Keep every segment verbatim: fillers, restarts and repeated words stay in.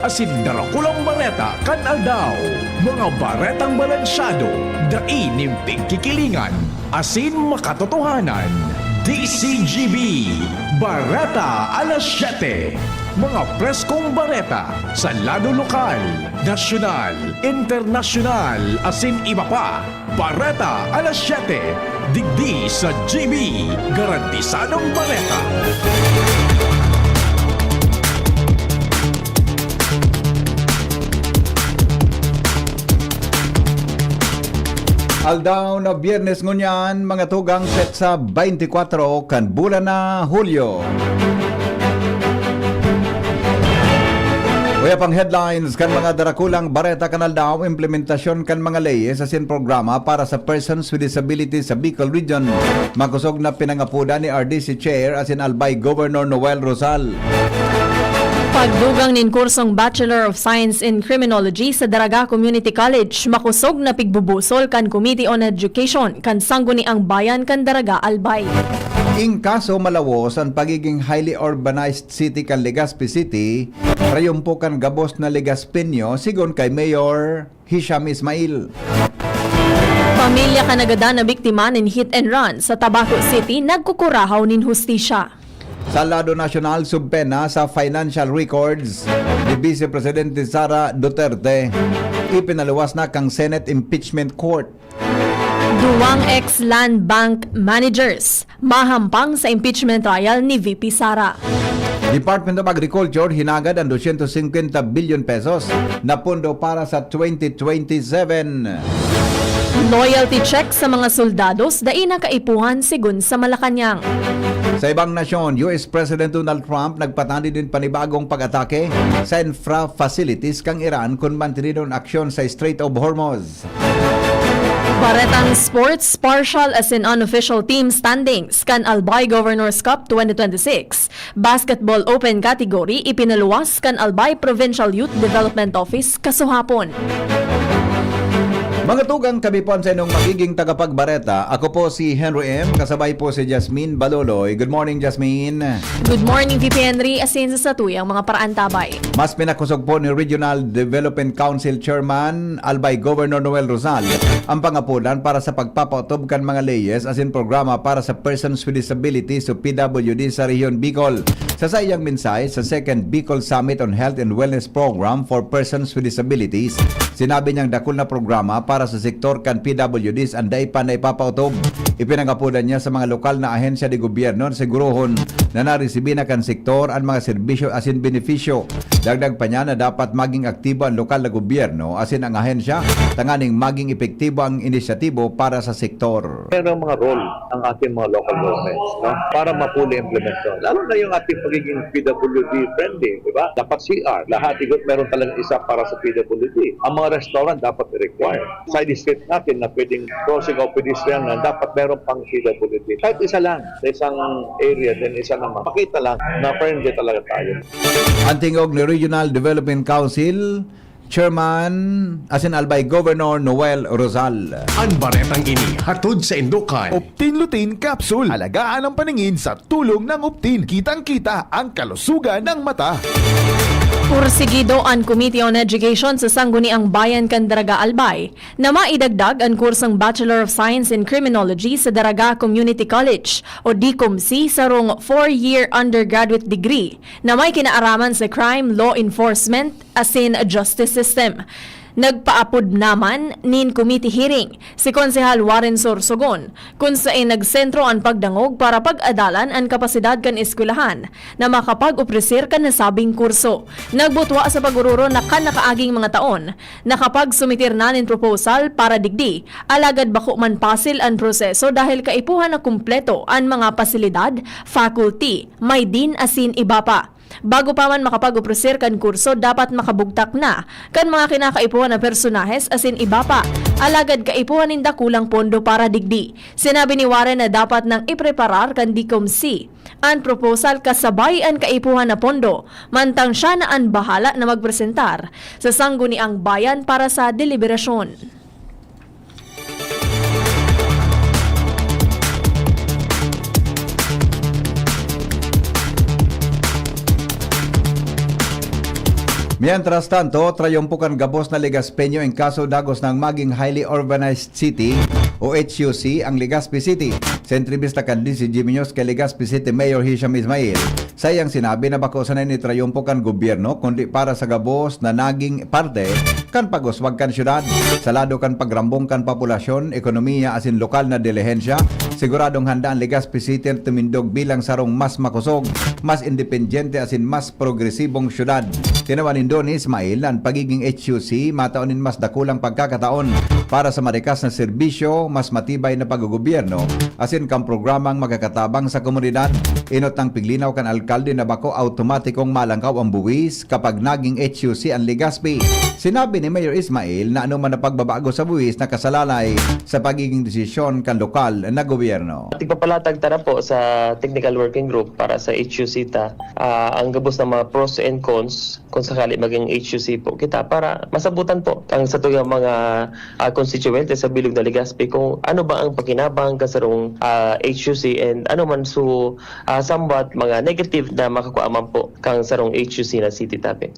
asin darakulang bareta kan aldaw. Mga baretang balansyado, dai nin pigkikilingan, asin makatotohanan. D C G B, Bareta Alas Siyete. Mga preskong bareta sa lado lokal, nasyonal, internasyonal, asin iba pa. Bareta Alas Siyete, digdi sa G B, garantisadong bareta. Aldaw na Biyernes ngunyan, mga tugang, petsa twenty-four kan bulan na Hulyo. Uya pang headlines kan mga darakulang bareta kan aldaw: implementasyon kan mga leyes asin programa para sa persons with disability sa Bicol Region, makosog na pinangapodan ni R D C Chair asin Albay Governor Noel Rosal. Pagdugang nin kursong Bachelor of Science in Criminology sa Daraga Community College, makosog na pigbubusol kan Committee on Education kan Sangguniang Bayan kan Daraga, Albay. Ingkaso malawos an pagiging highly urbanized city kan Legazpi City, rayumpo kan gabos na Legazpeño, sigon kay Mayor Hisham Ismail. Pamilya kan nagadan na biktima nin hit and run sa Tabaco City nagkukurahaw nin hustisya. Sa lado nasyonal, subpena sa financial records ni Vice Presidente Sara Duterte, ipinaluwas na kan Senate Impeachment Court. Duwang ex-Land Bank managers mahampang sa impeachment trial ni V P Sara. Department of Agriculture hinagad an dosyentos singkwenta bilyon pesos na pondo para sa twenty twenty-seven. Loyalty check sa mga soldados dai na kaipuhan, sigon sa Malacañang. Sa ibang nasyon, U S President Donald Trump nagpatani nin panibagong pag-atake sa infra facilities kan Iran kun mantinido an aksyon sa Strait of Hormuz. Baretang sports, partial asin unofficial team standings kan Albay Governors Cup twenty twenty-six Basketball Open category ipinaluwas kan Albay Provincial Youth Development Office kasuhapon. Mga tugang, kami po an saindong magiging tagapagbareta. Ako po si Henry M, kasabay po si Jasmine Baloloy. Good morning, Jasmine. Good morning, V P Henry. Asin sa satuyang mga paraantabay. Mas pinakosog po ni Regional Development Council Chairman Albay Governor Noel Rosal ang pangapodan para sa pagpapaotob kan mga leyes asin programa para sa persons with disabilities o P W D sa Rehiyon Bicol. Sa saiyang mensahe sa Second Bicol Summit on Health and Wellness Program for Persons with Disabilities, sinabi niyang dakul na programa para sa sektor kan P W Ds an dai pa naipapaotob. Ipinangapodan niya sa mga lokal na ahensya de gobyerno na sigurohon na naresibi na kan sektor an mga serbisyo asin benepisyo. Dagdag pa niya na dapat maging aktibo an lokal na gobyerno asin ang ahensya tanganing maging epektibo ang inisyatibo para sa sektor. Merong mga role ang ating mga local governments, no? Para ma-fully implement yun. Lalo na yung ating pagiging P W D friendly, di ba? Dapat C R, lahat, igot, meron talagang isa para sa P W D. Ang mga restaurant dapat i-require. Side street natin na pwedeng crossing of pedestrian na dapat meron pang P W D. Kahit isa lang sa isang area, then isa naman. Pakita lang na friendly talaga tayo. Ang tingog ni Regional Development Council Chairman asin Albay Governor Noel Rosal. An baretang ini hatod saindo kan Optin Lutein Capsule. Alagaan ang paningin sa tulong ng Optin. Kitang-kita ang kalusugan ng mata. Pursigido an Committee on Education sa Sangguniang Bayan kan Daraga, Albay na maidagdag an kursong Bachelor of Science in Criminology sa Daraga Community College o DCOMC, sarong four-year undergraduate degree na may kinaaraman sa crime, law enforcement, asin justice system. Nagpaapod naman nin committee hearing si Konsehal Warren Sorsogon, kun saen nagsentro an pagdangog para pag-adalan an kapasidad kan eskwelahan na makapag-opreser kan nasabing kurso. Nagbutwa sa pag-ororo na kan nakaaging mga taon, nakapagsumitir na nin proposal para digdi, alagad bako man pasil an proseso dahil kaipuhan na kumpleto an mga pasilidad, faculty, may dean asin iba pa. Bago pa man makapag-opreser kan kurso, dapat makabugtak na kan mga kinakaipuhan na personahes asin iba pa. Alagad kaipuhan nin dakulang pondo para digdi. Sinabi ni Warren na dapat nang ipreparar kan DCOMC an proposal kasabay an kaipuhan na pondo, mantang siya na an bahala na magpresentar sa Sangguniang Bayan para sa deliberasyon. Mientras tanto, trayumpo kan gabos na Legaspeño in kaso dagos nang maging highly urbanized city o H U C ang Legazpi City. Sa entrebista kan D C G B News kay Legazpi City Mayor Hisham Ismail, saiyang sinabi na bako sana ini trayumpo kan gobyerno kundi para sa gabos na naging parte kan pag-uswag kan syudad. Sa lado kan pagrambong kan populasyon, ekonomiya asin lokal na delihensya, siguradong handa an Legazpi City na tumindog bilang sarong mas makosog, mas independyente asin mas progresibong syudad. Tinawan nindo ni Ismail na an pagiging H U C matao nin mas dakulang pagkakataon para sa marikas na serbisyo, mas matibay na paggogobyerno, asin kan programang makakatabang sa komunidad. Inot nang piglinaw kan alkalde na bako awtomatikong malangkaw an buwis kapag naging H U C an Legazpi. Sinabi ni Mayor Ismail na anoman na pagbabago sa buwis nakasalalay sa pagiging desisyon kan lokal na gobyerno. Tigpapalatag ta na po sa technical working group para sa H U C ta, ah, ang gabos na mga pros and cons kung sakali maging H U C po kita para masabutan po ang satuyang mga, ah, konstituyente sa bilog na Legazpi kung ano ba ang pakinabang kan sarong, ah, H U C and ano man so, ah, somewhat mga negative na makakua man po kang sarong H U C na City Tabi.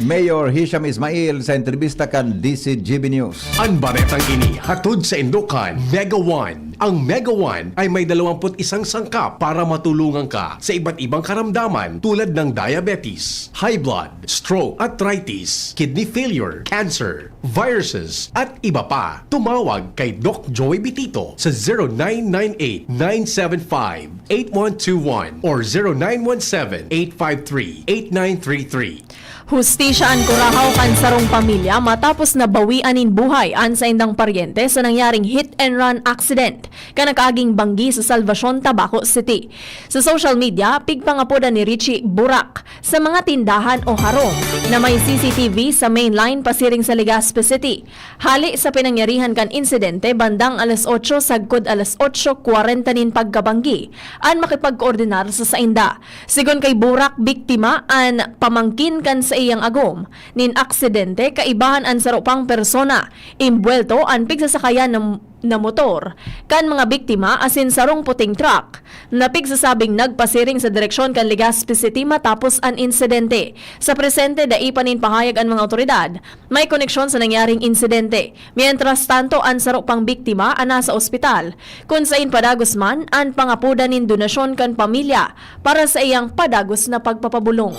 Mayor Hisham Ismail sa entrebista kan D C G B News. An baretang ini hatod sa indokan Mega One. Ang Mega One ay may dalawampu't isang sangkap para matulungan ka sa iba't ibang karamdaman tulad ng diabetes, high blood, stroke, arthritis, kidney failure, cancer, viruses, at iba pa. Tumawag kay Doc Joey Bitito sa zero nine nine eight, nine seven five, eight one two one or zero nine one seven, eight five three, eight nine three three. Hustisya an kurahaw kan sarong pamilya matapos na bawian nin buhay an saindang paryente sa nangyaring hit and run accident kan nakaaging banggi sa Salvacion, Tabaco City. Sa social media, pigpangapodan ni Richie Burak sa mga tindahan o harong na may C C T V sa main line pasiring sa Legazpi City. Hali sa pinangyarihan kan insidente bandang alas otso sagkod alas otso kwarenta nin pagkabanggi an makipagkoordinar sa sainda. Sigon kay Burak, biktima an pamangkin kan saiyang agom nin aksidente, kaibahan an saro pang persona. Imbuwelto an pigsasakayan na, na motor kan mga biktima asin sarong puting truck na pigsasabing nagpasiring sa direksyon kan Legazpi City matapos an insidente. Sa presente, dai pa nin pahayag an mga awtoridad may koneksyon sa nangyaring insidente. Mientras tanto, an saro pang biktima an nasa ospital, kun sain padagos man an pangapodan nin donasyon kan pamilya para sa iyang padagos na pagpapabolong.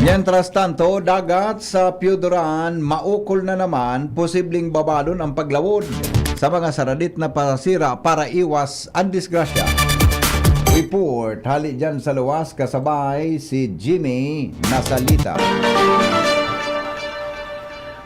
Mientras tanto, dagat sa Pioduran, maukol na naman, posibleng babalon ang paglawod sa mga saradit na parasira para iwas an disgrasya. Report hali dyan sa luwas, kasabay si Jimmy Nasalita.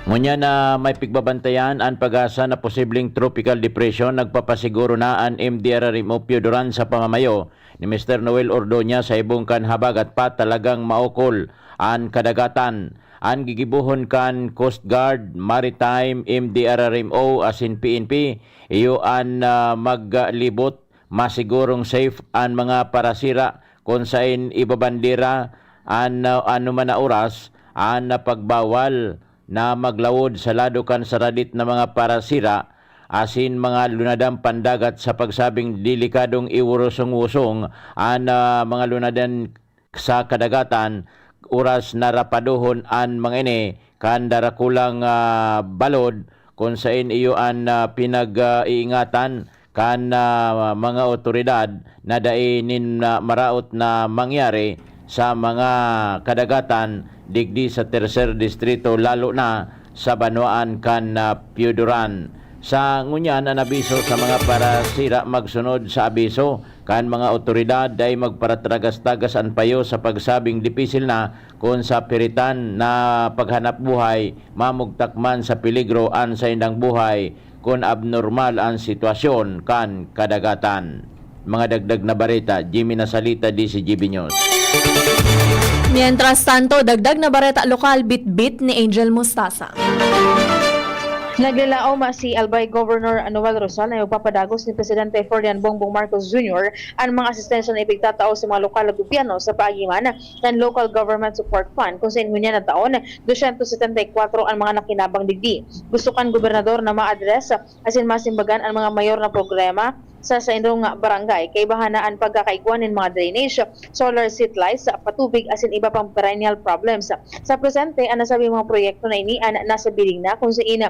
Ngunyan na may pigbabantayan an PAGASA na posibleng tropical depression, nagpapasiguro na an M D R R M O Pioduran sa pamamayo ni Mister Noel Ordoña sa ibong kan habagat pa talagang maukol an kadagatan. An gigibohon kan Coast Guard, Maritime, M D R R M O asin P N P, iyo an, ah, maglibot masigurong safe an mga parasira kun sain ibabandera an, ah, anoman na oras an pagbawal na maglawod sa lado kan saradit na mga parasira asin mga lunadan pandagat sa pagsabing delikadong iwurusong-wusong an, ah, mga lunadan sa kadagatan, oras na rapadohon an mga ini kan darakulang, ah, balod, kun sain iyo an, ah, pinag-iingatan kan, ah, mga awtoridad na dai nin, ah, maraot na mangyari sa mga kadagatan digdi sa Tercer Distrito, lalo na sa banwaan kan, ah, Pioduran. Sa ngunyan, an abiso sa mga parasira magsunod sa abiso kan mga awtoridad, dai magparatragas-tagas an payo sa pagsabing dipisil na kun sa piritan na paghanapbuhay, mamugtak man sa peligro an saindang buhay kun abnormal an sitwasyon kan kadagatan. Mga dagdag na bareta, Jimmy Nasalita, D C G B News. Mientras tanto, dagdag na bareta lokal, bitbit ni Angel Mustasa. Naglalaom si Albay Governor Noel Rosal na magpapadagos ni Presidente Ferdinand Bongbong Marcos Junior an mga asistensya na ipigtatao sa mga lokal na gobyerno sa paagi man kan Local Government Support Fund, kung sain ngunyan na taon, dosyentos setenta y kwatro an mga nakinabang digdi. Gusto kan gobernador na ma-address asin masimbagan an mga mayor na problema sa saindong barangay. Kaibahan na an pagkakaigwa nin mga drainage, solar street lights, patubig asin iba pang perennial problems. Sa presente, an nasabing mga proyekto na ini an nasa bidding na, kung sain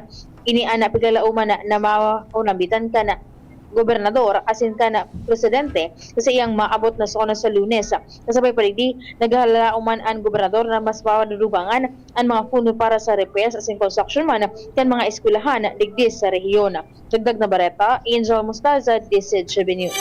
ini an piglalauman na, na maunambitan kan gobernador asin kan presidente sa saiyang maabot na SONA sa Lunes. Kasabay pa digdi, naglalauman an gobernador na mas madudugangan an mga pundo para sa repairs asin construction man kan mga eskwelahan digdi sa rehiyon. Dagdag na bareta, Angel Mostarza, DZGB News.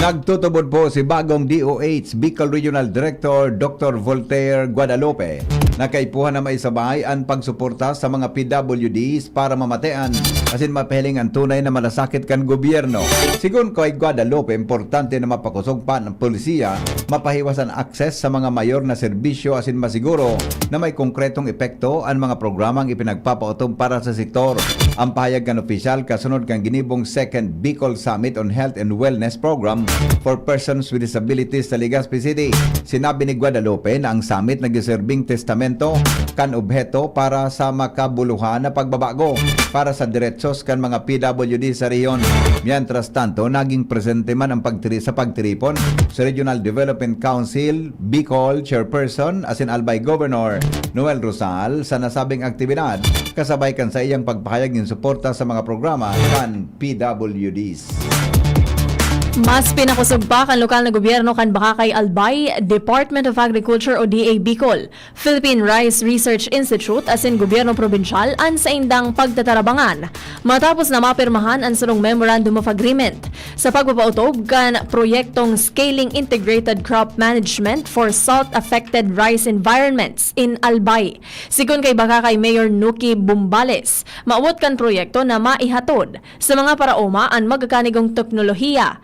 Nagtutubod po si bagong DOH Bicol Regional Director Doctor Voltaire Guadalupe na kaipuhan na maisabay an pagsuporta sa mga PWDs para mamatean asin mapahiling an tunay na malasakit kan gobyerno. Sigon kay Guadalupe, importante na mapakosog pa an polisiya, mapahiwas an akses sa mga mayor na serbisyo asin masiguro na may konkretong epekto an mga programang ipinagpapaotob para sa sektor. Ang pahayag kan opisyal kasunod kan ginibong Second Bicol Summit on Health and Wellness Program for Persons with Disabilities sa Legazpi City. Sinabi ni Guadalupe na ang summit nagsiserbing testamento kan obheto para sa makabuluhan na pagbabago para sa diretsos kan mga PWD sa rehiyon. Mientras tanto, naging presente man ang pagtiri-, sa pagtiripon sa Regional Development Council Bicol Chairperson asin Albay Governor Noel Rosal sa nasabing aktibidad, kasabay kan saiyang pagpahayag nin suporta sa mga programa kan PWDs. Mas pinakosog pa kan lokal na gobyerno kan Bacacay Albay, Department of Agriculture o DA Bicol, Philippine Rice Research Institute asin gobyerno probinsyal an saindang pagtatarabangan matapos na mapirmahan an sarong Memorandum of Agreement sa pagpapaotob kan proyektong Scaling Integrated Crop Management for Salt Affected Rice Environments in Albay. Sigon kay Bacacay Mayor Nuki Bumbales, maawot kan proyekto na maihatod sa mga paraoma an magakanigong teknolohiya,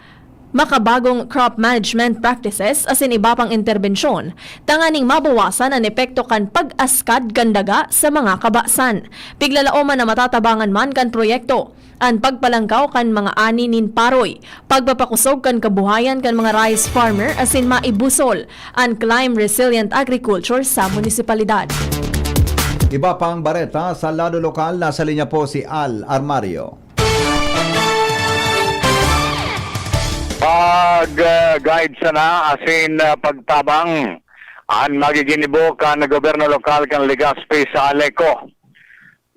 makabagong crop management practices asin iba pang interbensyon tanganing mabawasan an epekto kan pag-askad kan daga sa mga kabasan. Piglalaoman na matatabangan man kan proyekto an pagpalangkaw kan mga ani nin paroy, pagpapakosog kan kabuhayan kan mga rice farmer asin maibusol an climate resilient agriculture sa munisipalidad. Iba pang bareta sa lado lokal, nasa linya po si Al Armario. Pag, ah, guide sana asin, ah, pagtabang an magiginibo kan gobyerno lokal kan Legazpi sa Aleco.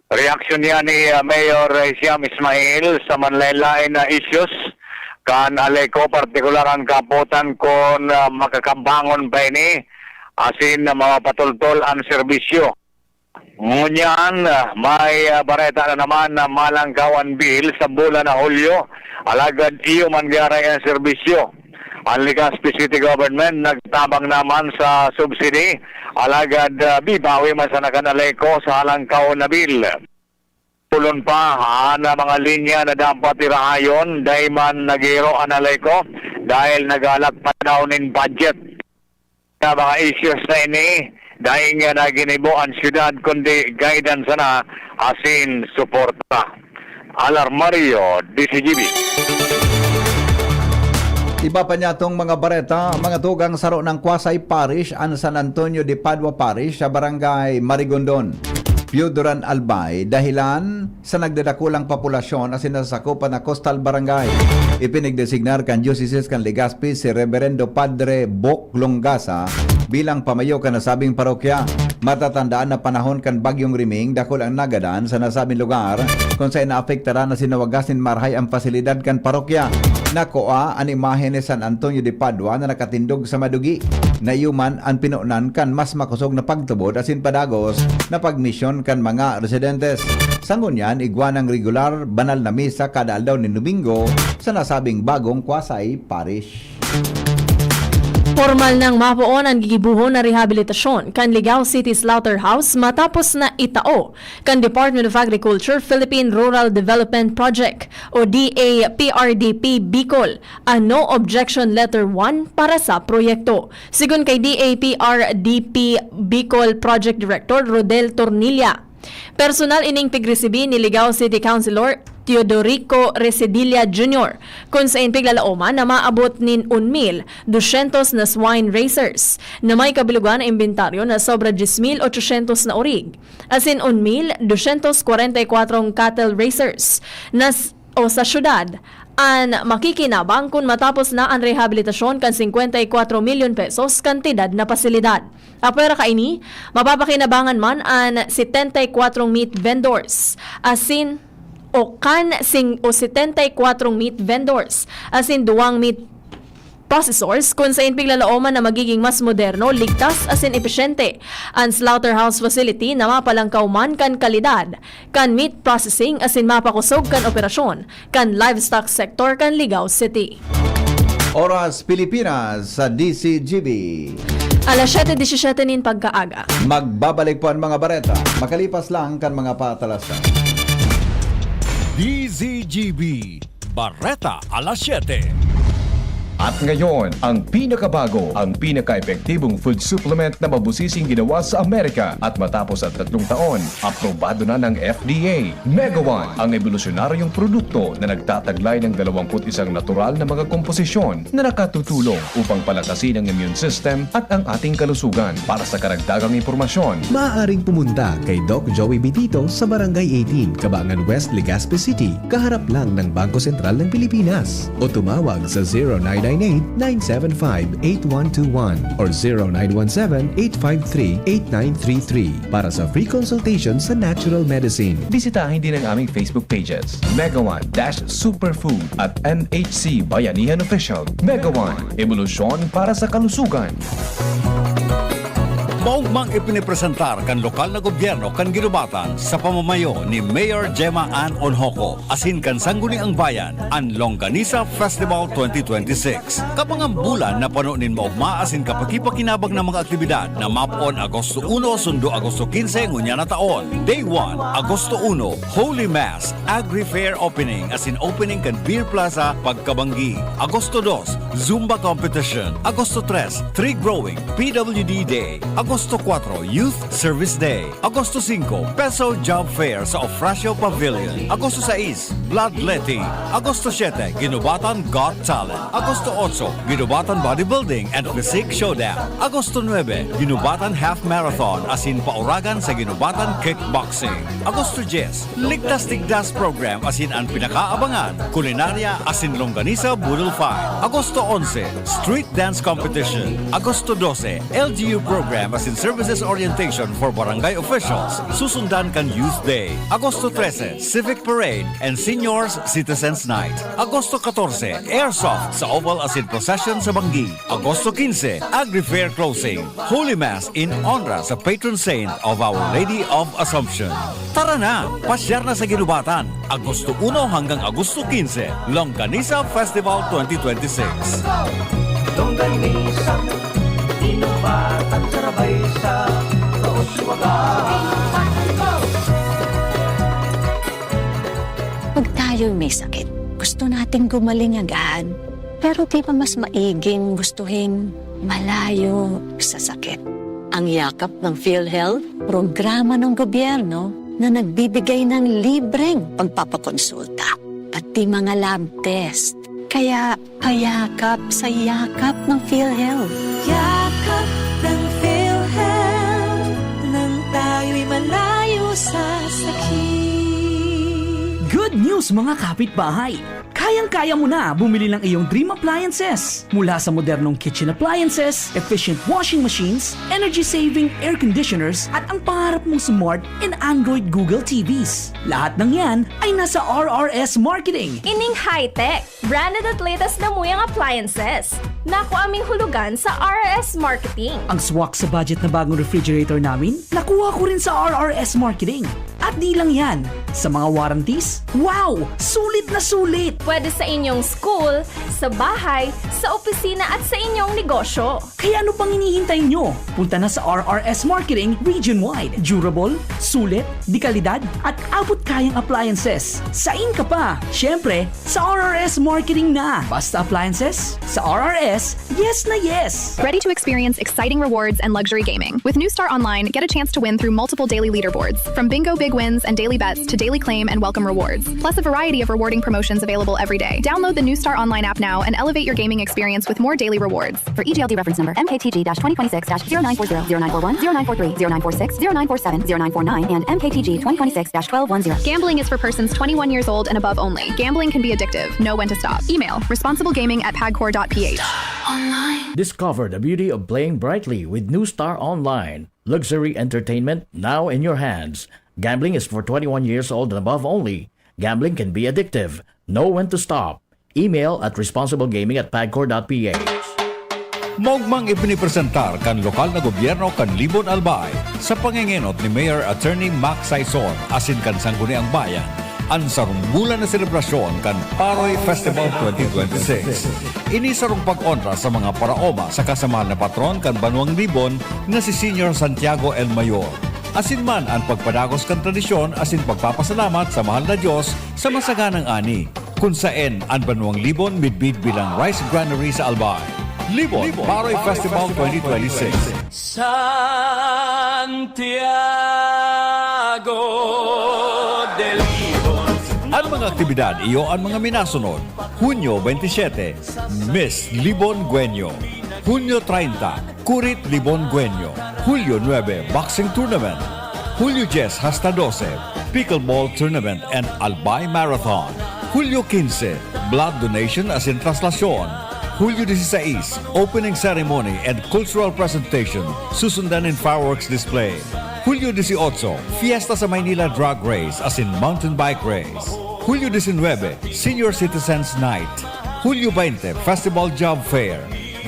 Reaksyon niya ni, ah, Mayor Siam Ismail sa manlaen-laen na issues kan Aleco, partikular an kapotan kun, ah, makakabangon ba ini asin mapatultol an serbisyo. Ngunyan, ah, may, ah, bareta na naman na malangkaw an bill sa bulan na Hulyo, alagad iyo man giaray an serbisyo. An Legazpi City Government nagtabang naman sa subsidy, alagad, ah, bibawi man sana kan Aleco sa halangkaw na bill. Pulon pa, an mga linya na dapat irahayon, dai man naghihiro an Aleco dahil naghalat pa daw nin budget. Sa mga issues na ini, dai ngana ginibo an syudad, kundi guidance sana asin suporta. Al Armario, DZGB. Iba pa niyatong mga bareta, mga tugang, saro nang quasi-parish an San Antonio de Padua Parish sa Barangay Marigondon, Pioduran, Albay, dahilan sa nagdadakulang populasyon asin nasasakupan na coastal barangay. Ipinigdesignar kan Diocese kan Legazpi si Reberendo Padre Bok Longasa bilang pamayo kan nasabing parokya. Matatandaan na panahon kan Bagyong Riming, dakul ang nagadan sa nasabing lugar, kun saen naapektaran asin nawagas nin marahay an pasilidad kan parokya. Nakua an imahe ni San Antonio de Padua na nakatindog sa madugi. Naiyo man an pinonan kan mas makosog na pagtubod asin padagos na pagmisyon kan mga residentes. Sa ngunyan, igwa nang regular banal na misa kada aldaw nin Domingo sa nasabing bagong quasi-parish. Pormal nang mapoon an gigibohon na rehabilitasyon kan Ligao City Slaughterhouse matapos na itao kan Department of Agriculture Philippine Rural Development Project o DAPRDP Bicol an no objection letter one para sa proyekto. Sigon kay DAPRDP Bicol Project Director Rodel Tornilla, personal ining pigresibi ni Ligao City Councilor Teodorico Resedilla Junior, kun saen piglalaoman na maabot nin un mil dosyentos na swine raisers na may kabilogan na imbentaryo na sobra dyes mil otsosyentos na orig, asin un mil dosyentos kwarenta y kwatro cattle raisers na s-, o sa syudad, an makikinabang kun matapos na an rehabilitasyon kan singkwenta y kwatro milyon pesos kantidad na pasilidad. Apwera kaini, mapapakinabangan man an setenta y kwatro meat vendors asin o kan sing o setenta y kwatro meat vendors asin duwang meat processors kun sain piglalaoman na magiging mas moderno, ligtas asin epesyente an slaughterhouse facility na mapalangkaw man kan kalidad kan meat processing asin mapakosog kan operasyon kan livestock sector kan Ligao City. Oras Pilipinas sa D C G B. Alas siyete disisiyete nin pagkaaga. Magbabalik po ang mga bareta makalipas lang kan mga patalasan. D Z G B, Bareta alas siyete. At ngayon, ang pinakabago, ang pinaka-epektibong food supplement na mabusising ginawa sa Amerika at matapos ang tatlong taon, aprobado na ng F D A. Megawan, ang ebolusyonaryong produkto na nagtataglay ng dalawampu't isang natural na mga komposisyon na nakatutulong upang palakasin ang immune system at ang ating kalusugan. Para sa karagdagang impormasyon, Maaaring pumunta kay Doc Joey Bitito sa Barangay eighteen, Cabangan West, Legazpi City, kaharap lang ng Bangko Sentral ng Pilipinas. O tumawag sa zero nine nine eight, nine seven five, eight one two one or zero nine one seven, eight five three, eight nine three three para sa free consultation sa natural medicine. Bisitahin din ang aming Facebook pages, Megawan dash Superfood at M H C Bayanihan Official. Megawan, ebolusyon para sa kalusugan. Maugmang ipinipresentar kan lokal na gobyerno kan Guinobatan sa pamamayo ni Mayor Gemma Ann Onhoco asin kan Sangguniang Bayan an Longganisa Festival twenty twenty-six. Kabangang bulan na pano nin maogma asin kapakipakinabang na mga aktibidad na mapoon Agosto uno sundo Agosto quince ngunyan na taon. Day one, Agosto uno, Holy Mass, Agri Fair Opening asin opening kan Beer Plaza pagkabanggi. Agosto dos, Zumba Competition. Agosto tres, Tree Growing, P W D Day. Agosto kwatro, Youth Service Day. Agosto singko, Peso Job Fair sa Ofracio Pavilion. Agosto sais, Bloodletting. Agosto siyete, Guinobatan Got Talent. Agosto otso, Guinobatan Bodybuilding and Physique Showdown. Agosto nuebe, Guinobatan Half Marathon asin pauragan sa Guinobatan Kickboxing. Agosto dyes, Ligtas Tigdas Program asin an pinakaabangan, kulinarya asin longganisa boodle fight. Agosto onse, Street Dance Competition. Agosto dose, L G U Program asin Services Orientation for Barangay Officials. Susundan kan Youth Day. Agosto trese, Civic Parade and Seniors Citizens Night. Agosto katorse, Airsoft sa Oval asin Procession sa Banggi. Agosto quince, Agri Fair Closing. Holy Mass in honra sa patron saint of Our Lady of Assumption. Tara na! Pasyar na sa Guinobatan! Agosto uno hanggang Agosto quince, Longganisa Festival twenty twenty-six. Longganisa, Guinobatan, sarabay sa kauswagan. Pag tayo'y may sakit, gusto nating gumaling agad. Pero di ba mas maiging gustuhin malayo sa sakit? Ang Yakap ng PhilHealth, programa ng gobyerno na nagbibigay ng libreng pagpapakonsulta, pati mga lab test. Kaya payakap sa Yakap ng PhilHealth. Yakap ng PhilHealth, nang tayo'y malayo sa sakit. Good news, mga kapitbahay! Kayang-kaya mo na bumili ng iyong dream appliances. Mula sa modernong kitchen appliances, efficient washing machines, energy-saving air conditioners, at ang pangarap mong smart and Android Google T Vs. Lahat ng yan ay nasa R R S Marketing. Ining high-tech, branded at latest na muyang appliances. Nakuha ming hulugan sa R R S Marketing. Ang swak sa budget na bagong refrigerator namin, nakuha ko rin sa R R S Marketing. At di lang yan, sa mga warranties, wow! Sulit na sulit! Pwede sa inyong school, sa bahay, sa opisina at sa inyong negosyo. Kaya ano pang hinihintay nyo? Punta na sa R R S Marketing region-wide. Durable, sulit, de kalidad, at abot kayang appliances. Sain ka pa? Siyempre, sa R R S Marketing na. Basta appliances, sa R R S, yes na yes! Ready to experience exciting rewards and luxury gaming? With New Star Online, get a chance to win through multiple daily leaderboards. From bingo big wins and daily bets to daily claim and welcome rewards, plus a variety of rewarding promotions available every day. Download the New Star Online app now and elevate your gaming experience with more daily rewards. For E G L D reference number M K T G twenty twenty-six dash zero nine four zero, zero nine four one, zero nine four three, zero nine four six, zero nine four seven, zero nine four nine, and M K T G twenty twenty-six dash twelve one zero. Gambling is for persons twenty-one years old and above only. Gambling can be addictive. Know when to stop. Email responsiblegaming at pagcor dot P H. Discover the beauty of playing brightly with New Star Online. Luxury entertainment now in your hands. Gambling is for twenty-one years old and above only. Gambling can be addictive. Know when to stop. Email at responsiblegaming at pagcor dot P H. Maugmang ipinipresentar kan lokal na gobyerno kan Libon Albay sa pangengenot ni Mayor Attorney Mac Saison asin kan Sangguniang Bayan an sarong bulan na selebrasyon kan Paroy Festival twenty twenty-six. Ini sarong pag-onra sa mga paraoma saka sa mahal na patron kan Banwang Libon na si Señor Santiago el Mayor. Asin man an pagpadagos kan tradisyon asin pagpapasalamat sa mahal na Diyos sa masaganang ani, kun saen an Banwang Libon midbid bilang rice granary sa Albay. Libon Paroy Festival twenty twenty-six. Santiago de Libon. An mga aktibidad iyo an mga minasunod: Hunyo twenty-siete, Miss Libon Guenyo. Hunyo treinta, Kurit Libon Guenyo. Hulyo nuebe, Boxing Tournament. Hulyo dyes hasta dose, Pickleball Tournament and Albay Marathon. Hulyo quince, Blood Donation asin Traslasyon. Hulyo dieciséis, Opening Ceremony and Cultural Presentation, susundan nin fireworks display. Hulyo dieciocho, Fiesta sa Maynila Drag Race asin Mountain Bike Race. Hulyo diecinuebe, Senior Citizens Night. Hulyo veinte, Festival Job Fair.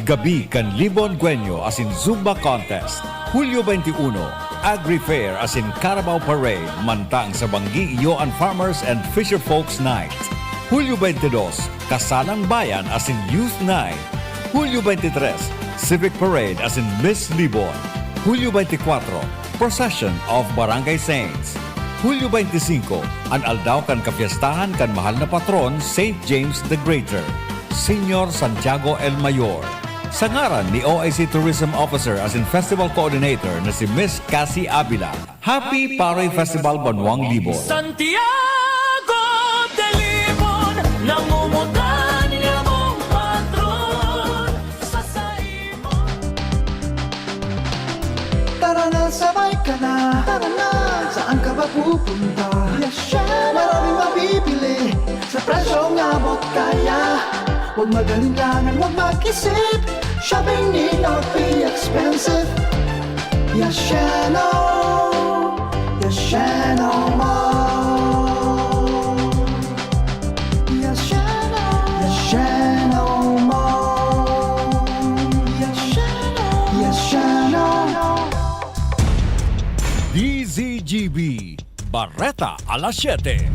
Gabi kan Libon Guenyo asin Zumba Contest. Hulyo veintiuno, Agri Fair asin Carabao Parade, mantang sa Banggi iyo an Farmers and Fisher Folks Night. Hulyo veintidos, Kasalang Bayan asin Youth Night. Hulyo veintitres, Civic Parade asin Miss Libon. Hulyo veintikwatro, Procession of Barangay Saints. Hulyo veintisinko, an aldaw kan kapiestahan kan mahal na patron, Saint James the Greater, Señor Santiago el Mayor. Sa ngaran ni O I C Tourism Officer asin Festival Coordinator na si Miss Cassie Avila, Happy Paroy Festival Banwang Libon! Santiago de Libon, nangungutan niya mong patron sa saimo. Tara na, sabay ka na. Tara na, saan ka ba pupunta? Yasheno! Maraming mabibili sa presyong abot kaya. Huwag mag-alinlangan, huwag mag-isip. Shopping need not be expensive. Yasheno! Yasheno Mall! Yasheno! Yasheno Mall! Yasheno! Yasheno! D Z G B, Bareta alas siyete.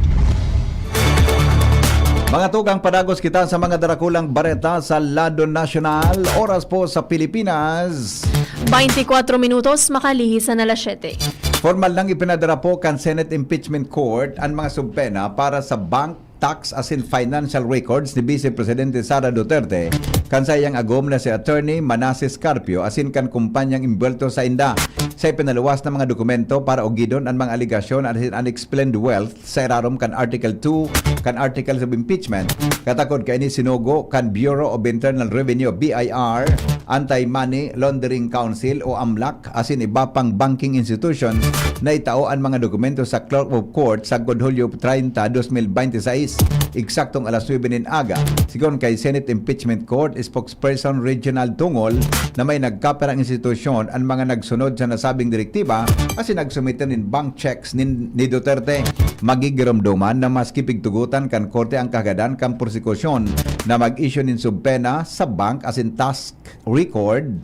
Mga tugang, padagos kita sa mga darakulang bareta sa lado nasyonal. Oras po sa Pilipinas, Baintikwatro minutos, makalihi sa alas siyete. Formal nang ipinadara po kan Senate Impeachment Court an mga subpena para sa bank, tax asin financial records ni Vice Presidente Sara Duterte kan saiyang agom na si Attorney Manases Carpio asin kan kumpanyang imbwelto sainda sa ipinaluwas na mga dokumento para ugidon an mga alegasyon asin unexplained wealth sa irarom kan Article two kan Articles of Impeachment. Katakod kaini, sinugo kan Bureau of Internal Revenue, B I R, Anti-Money Laundering Council o amlac, asin iba pang banking institutions na itao an mga dokumento sa Clerk of Court sagkod Hulyo treinta, dos mil bente y seis, eksaktong alas nuebe nin aga. Sigon kay Senate Impeachment Court Spokesperson Reginald Tungol na may nagkaperang institusyon an mga nagsunod sa nasabing direktiba asin nagsumite nin bank checks nin, ni Duterte. Magigiromdoman na maski pigtugotan kan korte ang kahagadan kan prosekusyon na mag-issue nin subpena sa bank asin tax record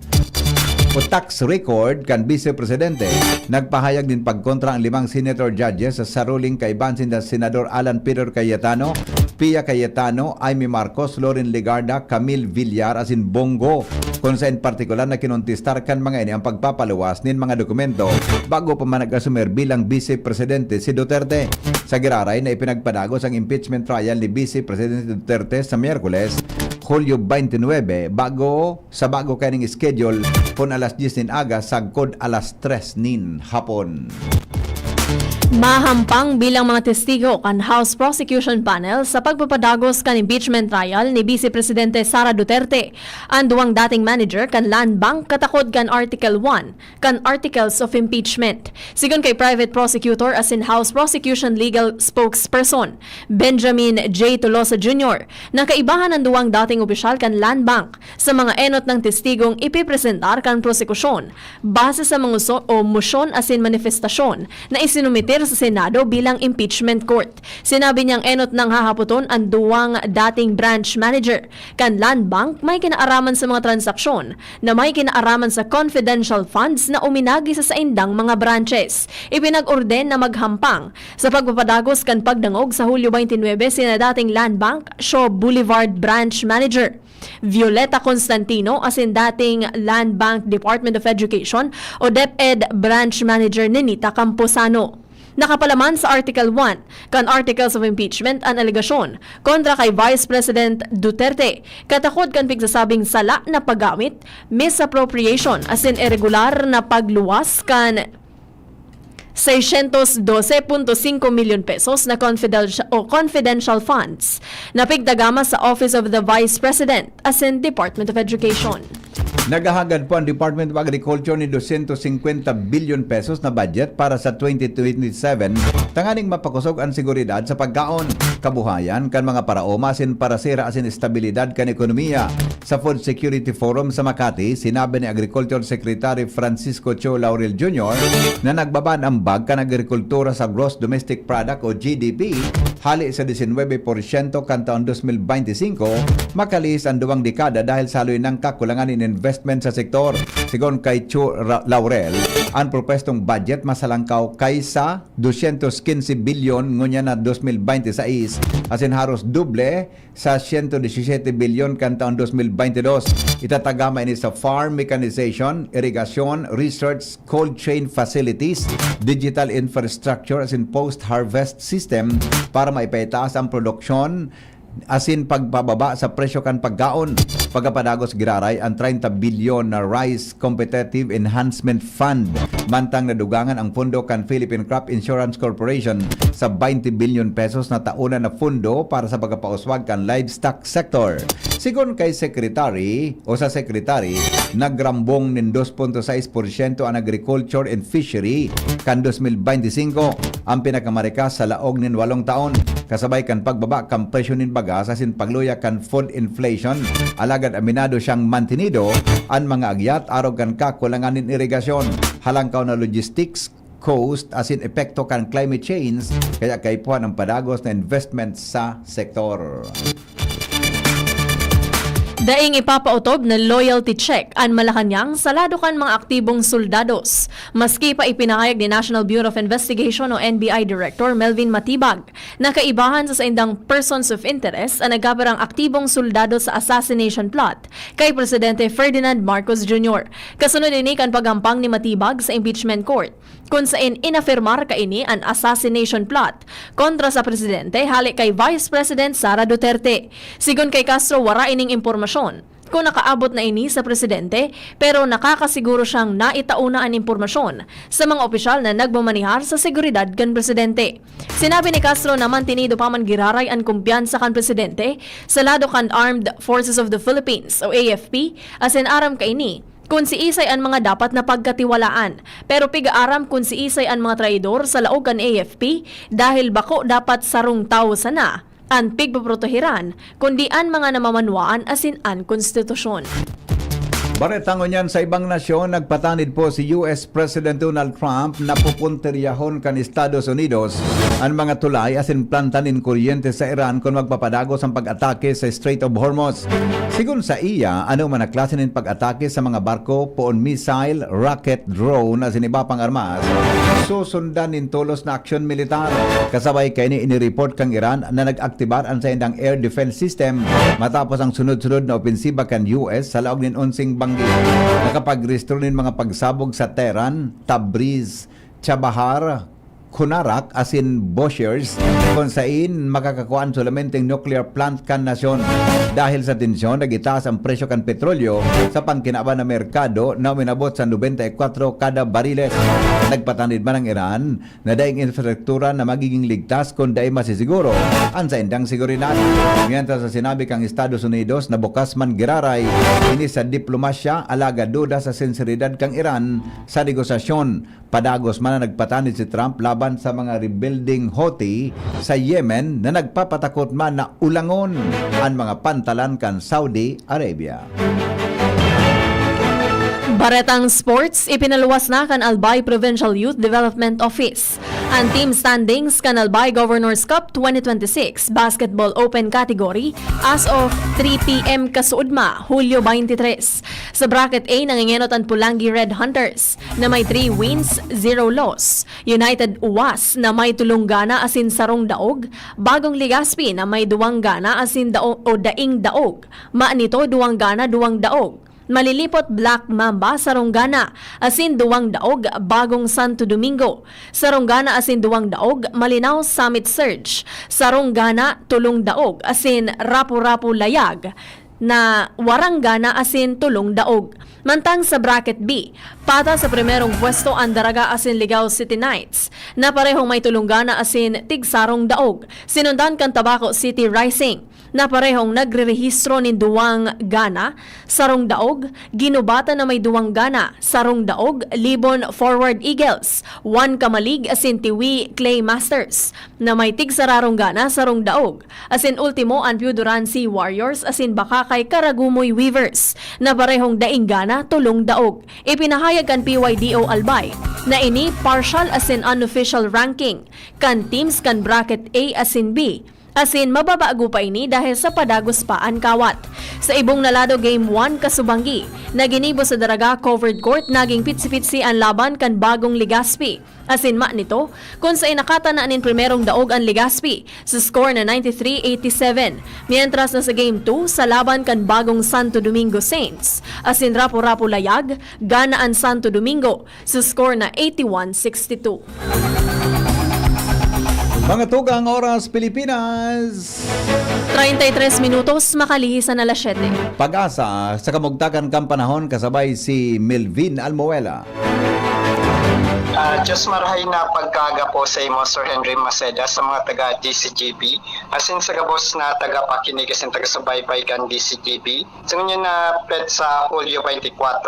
o tax record kan Vice Presidente. Nagpahayag nin pagkontra ang limang senator judges sa ruling kaibahan sinda Senador Alan Peter Cayetano, Pia Cayetano, Imee Marcos, Loren Legarda, Camille Villar asin Bong Go, kun saen partikular na kinontestar kan mga ini ang pagpapaluwas nin mga dokumento bago pa man nag-asumer bilang Vice Presidente si Duterte. Sa giraray na ipinagpadagos ang impeachment trial ni Vice Presidente Duterte sa Miyerkules, Hulyo twenty-nine, bago sa bago kaining schedule, kun alas dyes nin aga sagkod alas tres nin hapon. Mahampang bilang mga testigo kan House Prosecution Panel sa pagpapadagos kan impeachment trial ni Vice Presidente Sara Duterte an duwang dating manager kan Land Bank katakod kan Article one kan Articles of Impeachment. Sigon kay Private Prosecutor asin House Prosecution Legal Spokesperson Benjamin J. Tolosa Junior, nakaibahan an duwang dating opisyal kan Land Bank sa mga enot na testigong ipipresentar kan prosekusyon base sa mga uso o mosyon asin manifestasyon na isinumitir sa Senado bilang impeachment court. Sinabi niyang enot nang hahapoton an duwang dating branch manager kan Land Bank may kinaaraman sa mga transaksyon na may kinaaraman sa confidential funds na uminagi sa saindang mga branches. Ipinag-orden na maghampang sa pagpapadagos kan pagdangog sa Hulyo twenty-nine sina dating Land Bank Shaw Boulevard Branch Manager Violeta Constantino asin dating Land Bank Department of Education o DepEd Branch Manager Nenita Camposano. Nakapalaman sa Article one kan Articles of Impeachment an alegasyon kontra kay Vice President Duterte katakod kan pigsasabing sala na paggamit, misappropriation asin iregular na pagluwas kan seiscientos doce punto cinco milyon pesos na confidential o confidential funds na pigtagama sa Office of the Vice President asin Department of Education. Naghahagad po ang Department of Agriculture ni dosyentos singkwenta bilyon pesos na budget para sa twenty twenty-seven tanganing mapakosog an seguridad sa pagkaon, kabuhayan kan mga paraoma asin parasira asin estabilidad kan ekonomiya. Sa Food Security Forum sa Makati, sinabi ni Agriculture Secretary Francisco Cho Laurel Junior na nagbaba an ambag kan agrikultura sa gross domestic product o G D P hali sa disinwebe porsyento kan taon dos mil bente singko, makalihis an duwang dekada dahil sa haloy nang kakulangan nin investment sa sektor. Sigon kay Cho Ra- Laurel, an propwestong budget mas halangkaw kaysa dosyentos quince bilyon ngunyan na dos mil bente sais, asin haros doble sa siyento disisiyete bilyon kan taon dos mil bente dos. Itatagama ini sa farm mechanization, irigasyon, research, cold chain facilities, digital infrastructure asin post-harvest system para maipaitaas ang produksyon asin pagpababa sa presyo kan pagkaon. Pagkapadagos giraray ang treinta bilyon na Rice Competitive Enhancement Fund. Mantang nadugangan ang pondo kan Philippine Crop Insurance Corporation sa twenty billion pesos na taonan na pondo para sa pagkapauswag kan livestock sector. Sigon kay Secretary o sa Secretary, nagrambong nin dos punto sais porsyento an agriculture and fishery kan dos mil bente singko, ang pinakamarikas sa laog nin walong taon, kasabay kan pagbaba kan presyo nin bagas asin pagluya kan food inflation. Alagad aminado siyang mantinido an mga agyat arog kan kakulangan nin irigasyon, halangkaw na logistics cost asin epekto kan climate change, kaya kaipuhan ang padagos na investment sa sektor. Daing ipapaotob na loyalty check an Malacañang sa lado kan mga aktibong soldados. Maski pa ipinahayag ni National Bureau of Investigation o N B I Director Melvin Matibag na kaibahan sa saindang persons of interest an nagkapirang aktibong soldado sa assassination plot kay Presidente Ferdinand Marcos Junior. Kasunod ini kan paghampang ni Matibag sa impeachment court, kun saen inafirmar kaini an assassination plot kontra sa presidente hale kay Vice President Sara Duterte. Sigon kay Castro, wara ining impormasyon kung nakaabot na ini sa presidente, pero nakakasiguro siyang naitao na an impormasyon sa mga opisyal na nagmamanihar sa seguridad kan presidente. Sinabi ni Castro na mantinido pa man giraray an kumpiyansa kan presidente sa lado kan Armed Forces of the Philippines o A F P, asin aram kaini kun siisay an mga dapat na pagkatiwalaan, pero piga aram kun siisay an mga traidor sa laog kan A F P, dahil bako dapat sarong tawo sana an pigpoproteheran, kundi an mga namamanwaan asin an konstitusyon. Bareta ngunyan sa ibang nasyon, nagpatanid po si U S President Donald Trump na pupuntiryahon kan Estados Unidos an mga tulay asin planta nin kuryente sa Iran kun magpapadagos ang pag-atake sa Strait of Hormuz. Sigon sa iya, anoman na klase nin pag-atake sa mga barko, poon missile, rocket, drone asin iba pang armas, susundan nin tolos na aksyon militar. Kasabay kaini, inireport kan Iran na nag-aktibar an saindang air defense system matapos ang sunod-sunod na opensiba kan U S sa laog nin onseng banggi. Nakapagrehistro nin mga pagsabog sa Tehran, Tabriz, Chabahar, Kunarak asin Boshers, kun sain makakakuan solamenteng nuclear plant kan nasyon. Dahil sa tensyon, nagitaas ang presyo kan petrolyo sa pangkinaban na merkado na uminabot sa nobenta y kwatro kada bariles. Nagpatanid man ang Iran na daing infrastruktura na magiging ligtas kun dai masisiguro an saindang seguridad. Mientras na sinabi kang Estados Unidos na bukas man giraray ini sa diplomasya, alagad duda sa sinseridad kang Iran sa negosasyon. Padagos man na nagpatanid si Trump laban sa mga rebuilding Houthi sa Yemen na nagpapatakot man na ulangon an mga pantalan kan Saudi Arabia. Baretang sports, ipinaluwas na kan Albay Provincial Youth Development Office an team standings kan Albay Governors Cup twenty twenty-six Basketball Open category as of three p m kasuodma, Hulyo twenty-three. Sa Bracket A, nangengenot an Pulangi Red Hunters na may three wins, zero loss. United Uwas na may tolong gana asin sarong daog. Bagong Legazpi na may duwang gana asin dao-, o daing daog. Manito, duwang gana, duwang daog. Malilipot Black Mamba, sarong gana asin duwang daog. Bagong Santo Domingo, sarong gana asin duwang daog. Malinao Summit Surge, sarong gana, tolong daog. Asin Rapu-Rapu Layag na warang gana asin tolong daog. Mantang sa Bracket B, patas sa primerong pwesto an Daraga asin Ligao City Knights na parehong may tolong gana asin tigsarong daog. Sinundan kan Tabaco City Rising na parehong nagrerehistro nin duwang gana, sarong daog, Ginubatan na may duwang gana, sarong daog, Libon Forward Eagles, One Kamalig asin Tiwi Clay Masters na may tigsararong gana, sarong daog. Asin ultimo an Pio Duran Sea Warriors asin Bakakay Karagumoy Weavers na parehong daing gana, tolong daog. Ipinahayag kan P Y D O Albay na ini partial asin unofficial ranking kan teams kan Bracket A asin B. Asin mababago pa ini dahil sa padagos pa an kawat. Sa ibong na lado, Game one, kasubanggi na ginibo sa Daraga Covered Court, naging pitsi-pitsi an laban kan Bagong Legazpi asin Manito, kun sain nakatana nin primerong daog an Legazpi sa score na ninety-three eighty-seven, mientras na sa Game two, sa laban kan Bagong Santo Domingo Saints asin Rapu-Rapu Layag, gana an Santo Domingo sa score na eighty-one sixty-two. Mga tugang, oras Pilipinas. Treinta y tres minutos, makalihi sa alas siyete. Pag-asa, sa kamugtakan kan panahon, kasabay si Melvin Almuela. Ah, Diyos marahay na pagkaaga po sa imo, Sir Henry Maceda, sa mga taga D C G B, asin sa gabos na tagapakinig asin tagasubaybay kan D C G B. Sa ngunyan na petsa, Hulyo twenty-four,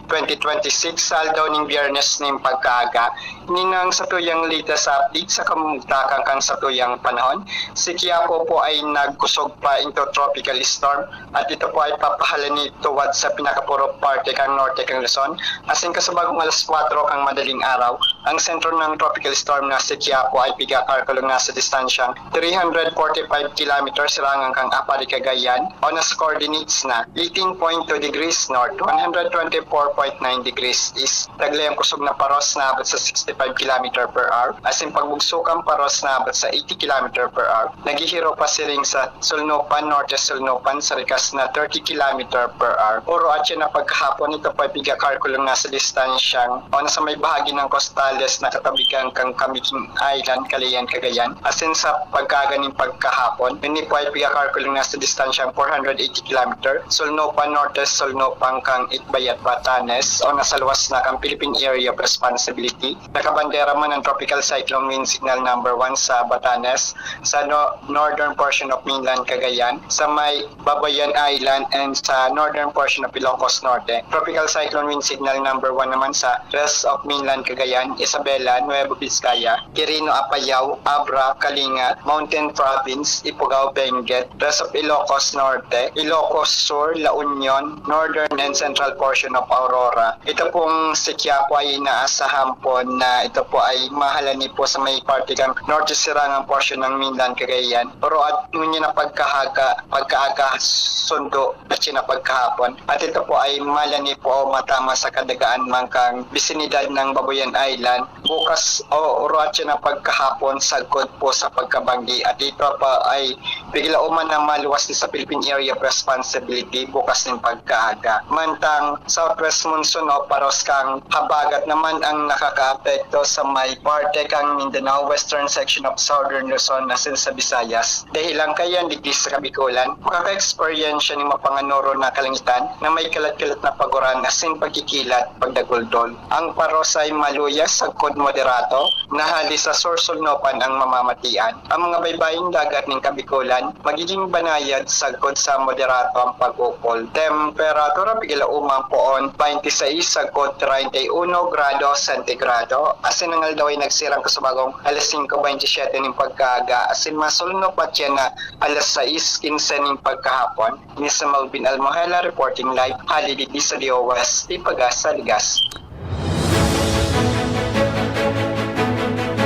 twenty twenty-six, sa aldaw ning Biyernes ning pagkaaga, ning ang satuyang latest update sa kamugtakan kan satuyang panahon. Si Quiapo po ay nagkusog pa into tropical storm at ito po ay papahalani tuwad sa pinakapurok parte kan norte kan Luzon. Asin kasubagong alas kwatro kan madaling araw, ang sentro ng tropical storm na si Quiapo ay piga-Carcolo na sa distansyang three hundred forty-five kilometers sirangan kan Aparri, Cagayan, o nasa coordinates na eighteen point two degrees north, one hundred twenty-four point nine degrees east. Taglay ang kusog na paros na abot sa sixty-five kilometer per hour, asin pagbugso kan paros na abot sa eighty kilometer per hour. Naghihiro pa siring sa Solnopan, Norte Solnopan, sa rikas na thirty kilometer per hour. Oro atyan na pagkahapon, ito pa piga-Carcolo na sa distansyang o nasa may bahagi ng Costales na katabi kan, kan Camiguin Island, Calayan, Cagayan. Asin sa pagkaganing pagkahapon, ini po ay piga-Carcolo na sa distansyang four hundred eighty kilometer, Solnopan, Norte Solnopan, kan Itbayat, Batanes, o nasa luwas na kan Philippine Area of Responsibility. Nakabandera man ang Tropical Cyclone Wind Signal number one sa Batanes, sa no-, northern portion of mainland Cagayan, sa may Babuyan Island, and sa northern portion of Ilocos Norte. Tropical Cyclone Wind Signal number one naman sa rest of mainland Cagayan, Isabela, Nueva Vizcaya, Quirino, Apayao, Abra, Kalinga, Mountain Province, Ifugao, Benguet, rest of Ilocos Norte, Ilocos Sur, La Union, northern and central portion of Aurora. Ito pong si Quiapo ay inaasahan po na ito po ay mahalani po sa may parte kan norte sirangan portion ng mainland Cagayan. Pero at ngunyan na pagkahaga, pagkaaga, sundo at siya na pagkahapon. At ito po ay malani po o matama sa kadagaan man kan bisinidad ng Babuyan Island, bukas o oratyon na pagkahapon sagkod po sa pagkabanggi, at ito pa ay pigilauman na maluwas ni sa Philippine Area of Responsibility bukas nin pagkaaga. Mantang southwest monsoon o paros kang habagat naman ang nakakaapekto sa may parte kang Mindanao, western section of southern Luzon, asin sa Visayas. Dahilan kaiyan digdi sa Kabikolan, makaka-eksperyensya nin mapanganoro na kalangitan na may kalat-kalat na paguran asin pagkikilat, pagdaguldol. Ang paros ay maluya sagkod moderato, na hali sa sursulnopan ang mamamatian. Ang mga baybaying dagat nin Kabikolan, magiging banayad sagkod sa moderato ang pag-ukol. Temperatura, pigilauman poon, twenty-six sagkod treinta y uno grado sentigrado. Asin ang aldaw ay nagsirang kasubagong alas singko bentisiete nin pagkaaga. Asin masulno pa tiyan na alas sais kinse nin pagkahapon. Ni sa Melvin Almohela, reporting live, hali digdi sa D O S, Pagasa, Ligas.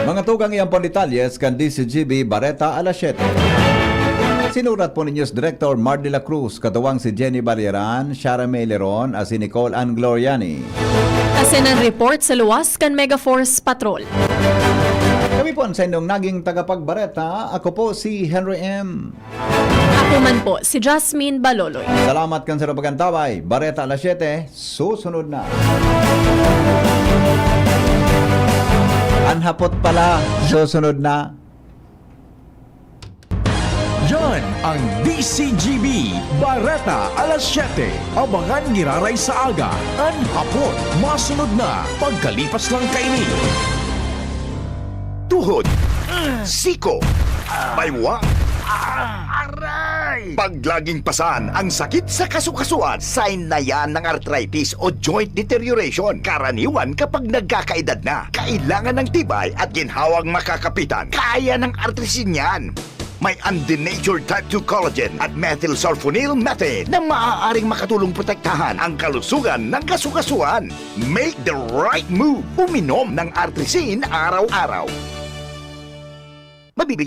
Mga tugang, iyan pong detalyes kan D C G B Bareta alas siyete. Sinurat po ni News Director Mar de la Cruz, katuwang si Jenny Baliran, Shara May Leron, asin Nicole Ann Gloriani. Asin an report sa luwas kan Megaforce Patrol. Kami po an saindong naging tagapagbareta. Ako po si Henry M. Ako man po si Jasmine Baloloy. Salamat kan sarong pagkantabay. Bareta alas siyete, susunod na. An hapot pala, susunod na. Yan ang D C G B Bareta alas siyete. Abangan giraray sa aga. An hapot, masunod na pagkalipas lang kaini. Tuhod, siko, baywang, aray! Pag laging pasan ang sakit sa kasukasuan, sign na yan ng arthritis o joint deterioration. Karaniwan kapag nagkakaedad na, kailangan ng tibay at ginhawang makakapitan. Kaya ng Artrisin yan. May undenatured type two collagen at methylsulfonyl methane na maaaring makatulong protektahan ang kalusugan ng kasukasuan. Make the right move. Uminom ng Artrisin araw-araw. Mabibili